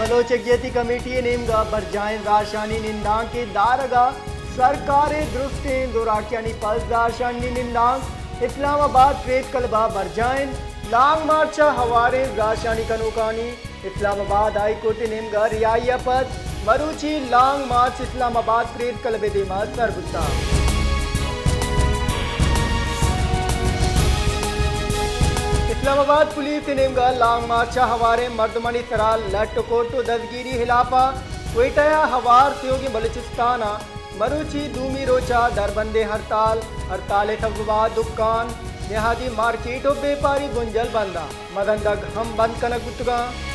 بلوچ یکجہتی کمیٹی ءِ نیمگ ءَ برجاہیں زہرشانی نندانک ءِ دارگ ءَ سرکار ءِ درستیں زوراکیانی پد زہرشانی نندانک اسلام آباد پریس کلب ءَ برجاہ انت۔ لانگ مارچ ءَ ہواریں زہرشانی کنوکانی اسلام آباد ہائی کورٹ ءِ نیمگ ءَ رہائی ءَ پد مروچی لانگ مارچ اسلام آباد پریس کلب ءِ دیم ءَ سر بوتگ۔ اسلام آباد پولیس ءِ نیمگ ءَ لانگ مارچ ءَ ہواریں مردمانی سرا لٹ ءُ کٹ ءُ دزگیری ہلاپ ءَ کوئٹہ ءَ ہوار تیوگیں بلوچستان ءَ مروچی دومی روچ ءَ دربندیں ہڑتال، ہڑتال ءِ سبب ءَ دکان، نہادی مارکیٹ ءُ بیپاری بنجل بند ءَ، مزن دگ ہم بند کنگ بوتگ انت۔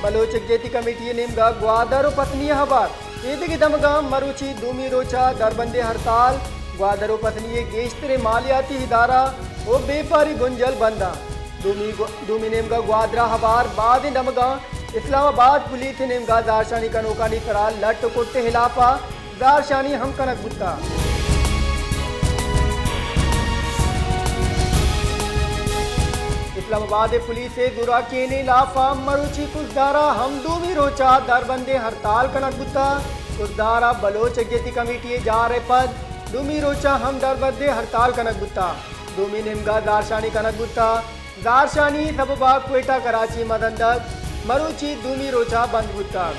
بلوچ یکجہتی کمیٹی ءِ نیمگ ءَ گوادر ءُ پسنی ءِ ہوار ایدگہ دمگاں مروچی دومی روچ ءَ دربندیں ہڑتال، گوادر ءُ پسنی ءِ گیشتریں مالیاتی ادارہ ءُ بیپاری بنجل بند انت۔ دومی گو-، دومی نیمگ ءَ گوادر ءَ ہوار بازیں دمگاں اسلام آباد پولیس ءِ نیمگ ءَ زہرشانی کنوکانی سرا لٹ ءُ کٹ ءِ ہلاپ ءَ زہرشانی ہم کنگ بوتگ۔ اسلام آباد ءِ پولیس ءِ زوراکیانی ہلاپ ءَ مروچی کزدار ءَ ہم دومی روچ ءَ دربندیں ہڑتال کنگ بوتگ۔ کزدار ءَ بلوچ یکجہتی کمیٹی ءِ جار ءِ پد دومی روچ ءَ ہم دربندیں ہڑتال کنگ بوتگ۔ دومی نیمگ ءَ زہرشانی کنگ بوتگ۔ زہرشانی سبب ءَ کوئٹہ کراچی مزن دگ مروچی دومی روچ ءَ بند بوتگ۔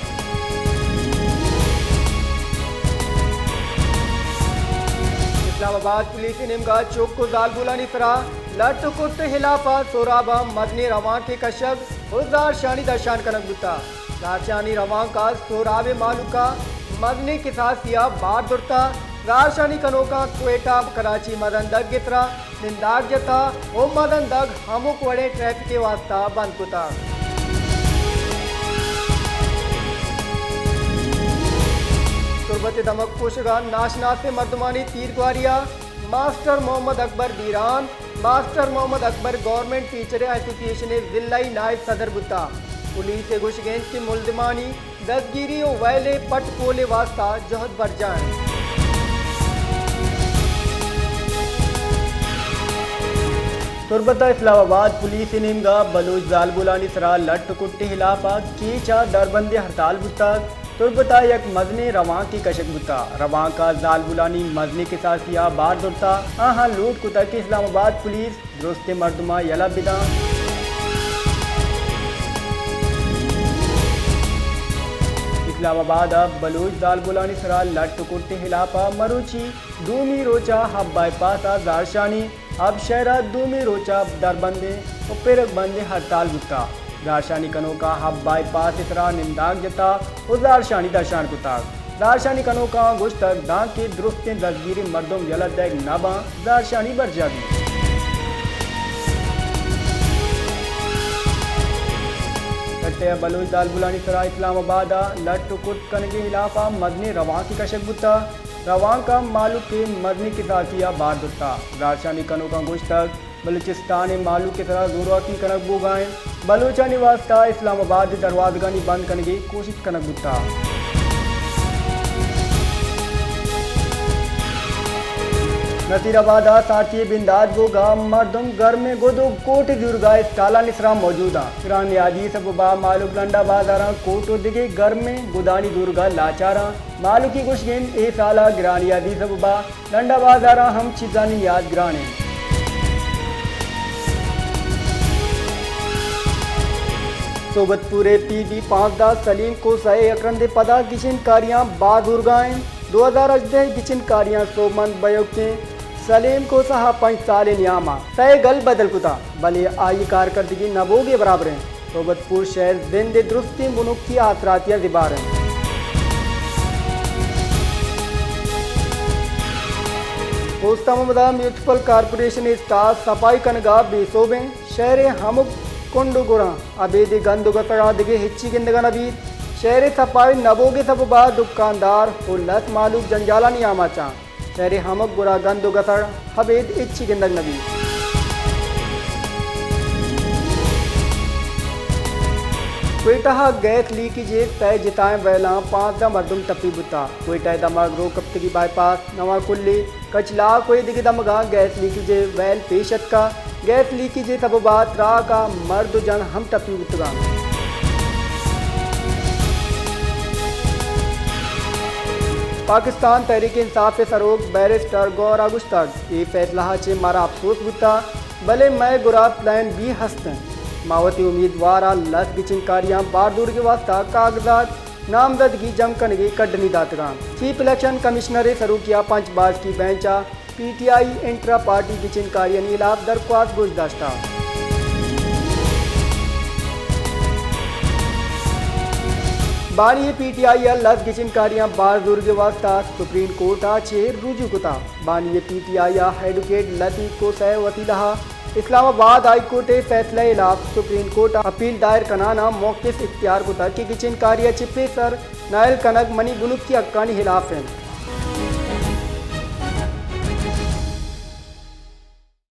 اسلام آباد پولیس ءِ نیمگ ءَ چک ءُ زالبولانی سرا لٹ ءُ کٹ ءِ ہلاپ ءَ سہراب ءَ مزنیں روانکے کشگ ءُ زہرشانی درشان کنگ بوتگ۔ زہرشانی روانک ءَ سہراب ءِ مہلوک ءَ مزنیں کساسی ءَ بار زرتگ۔ زہرشانی کنوکاں کوئٹہ کراچی مزن دگ ءِ سرا ننداک جتگ ءُ مزن دگ ہمک وڑیں ٹریفک ءِ واستہ بند کتگ۔ تربت ءِ دمگ پروشگ ءَ ناشناسیں مردمانی تیرگواری ءَ ماسٹر محمد اکبر بیران، ماسٹر محمد اکبر گورنمنٹ ٹیچر ایسوسی ایشن ءِ ضلعی نائب صدر بوتگ۔ پولیس ءِ گوشگ انت کہ ملزمانی دزگیری ءُ ویل ءِ پٹ پول ءِ واستہ جہد برجاہ انت۔ تربت ءَ اسلام آباد پولیس ءِ نیمگ ءَ بلوچ زالبولانی سرا لٹ ءُ کٹ ءِ ہلاپ ءَ کیچ ءَ دربندیں ہڑتال بوتگ۔ تربت ءَ یک مزنیں روانکے کشگ بوتگ۔ روانک ءَ زالبولانی مزنیں کساسی ءَ بار زرتگ۔ آہاں لوٹ کتگ کہ اسلام آباد پولیس درستیں مردماں یلہ بداں۔ اسلام آباد ءَ بلوچ زالبولانی سرا لٹ ءُ کٹ ءِ ہلاپ ءَ مروچی دومی روچ ءَ حب بائی پاس ءَ زہرشانی، حب شہر ءَ دومی روچ ءَ دربندیں ءُ پرگ بندیں ہڑتال بوتگ۔ زہرشانی کنوکاں حب بائی پاس ءِ سرا نندانک جتگ ءُ زہرشانی درشان کتگ۔ زہرشانی کنوکاں گوشتگ، دانکہ درستیں دزگیریں مردم یلہ دئیگ نہ باں، زہرشانی برجاہ بیت۔ کٹے ءَ بلوچ زالبولانی سرا اسلام آباد ءَ لٹ ءُ کٹ کنگ ءِ ہلاپ ءَ مزنیں روانکے کشگ بوتگ۔ روانک ءَ مہلوک ءِ مزنیں کساسی ءَ بار زرتگ۔ زہرشانی کنوکاں گوشتگ، بلوچستان ءِ مہلوک ءِ سرا زوراکی کنگ بوگ ءَ انت۔ بلوچانی واستہ اسلام آباد ءِ دروازگانی بند کنگ ءِ کوشست کنگ بوتگ۔ نصیر آباد ءَ سارتی ءِ بندات بوگ ءَ مردم گرمیں گد ءُ کوٹ ءِ زورگ ءَ اسٹالانی سرا موجود انت۔ گران نیادی سبب ءَ مہلوک لنڈا بازاراں کوٹ ءُ دگہ گرمیں گدانی زورگ ءَ لاچار انت۔ مہلوکی گوشگ انت، اے سال ءَ گران نیادی سبب ءَ لنڈا بازاراں ہم چیزانی نیاد گران انت۔ صحبت پور ءِ پی بی پانزدہ سلیم کھوسہ ءِ یک رندے پدا گچین کاریاں باز زورگ ءَ انت۔ دو ہزار ہژدہ ءِ گچین کاریاں سوبمند بئیوکیں سلیم کھوسہ ءَ پنچ سالے نیام ءَ سئے گل بدل کتگ، بلے آئی ءِ کارکردگی نہ بوگ ءِ برابر انت۔ صحبت پور شہر زند ءِ درستیں بنکی آسراتی ءَ زبہر انت۔ اوستہ محمد ءَ میونسپل کارپوریشن ءِ اسٹاف صفائی کنگ ءَ بے سوب انت۔ شہر ءِ ہمک کنڈ ءُ گڑاں ابید گند ءُ گسڑ ءَ دگہ ہچی گندگ ءَ نہ بیت۔ شہر ءِ صفائی نہ بوگ ءِ سبب ءَ دکاندار ءُ لس مہلوک جنجالانی آماچ انت۔ شہر ءِ ہمک گڑا گند ءُ گسڑ ابید ہچی گندگ نہ بیت۔ کوئٹہ ءَ گیس لیکیج ءِ سئے جتائیں ویلاں پانزدہ مردم ٹپی بوتگ۔ کوئٹہ ءِ دمگ روکپتگی بائی پاس، نواں کلی، کچلاک ءُ اے دگہ دمگاں گیس لیکیج ءِ ویل پیش اتکگ۔ گیس لیکیج ءِ سبب ءَ تراک ءَ مرد ءُ جن ہم ٹپی بوتگ اَنت۔ پاکستان تحریک انصاف ءِ سروک بیرسٹر گوہر ءَ گوشتگ، اے فیصلہ ءَ چہ مارا اپسوز بوتگ، بلے مئے گورا پلان بی ہست اِنت۔ ما وتی امیدوار ءَ لس گچینکاریاں بار زورگ ءِ واستہ کاگدات نامزدگی جم کنگ ءِ کڈنی داتگ اَنت۔ چیف الیکشن کمشنر ءِ سروکی ءَ پنچ باسکی بینچ ءَ P T I intra party گچینکاریانی ہلاپ درخواست گوش داشتہ۔ بانی ءَ پی ٹی آئی ءِ لس گچینکاریاں بار زورگ ءِ واستہ سپریم کورٹ ءَ چہ رجوع کتہ۔ بانی ءَ پی ٹی آئی ءِ ایڈوکیٹ لطیف کوسہ ءِ وسیلہ ءَ اسلام آباد ہائی کورٹ ءِ فیصلہ ءِ ہلاپ سپریم کورٹ ءَ اپیل دائر کنان ءَ موقف اختیار کتگ کہ گچینکاری ءَ چہ پیسر نائل کنگ منی بنکی حقانی ہلاپ اِنت۔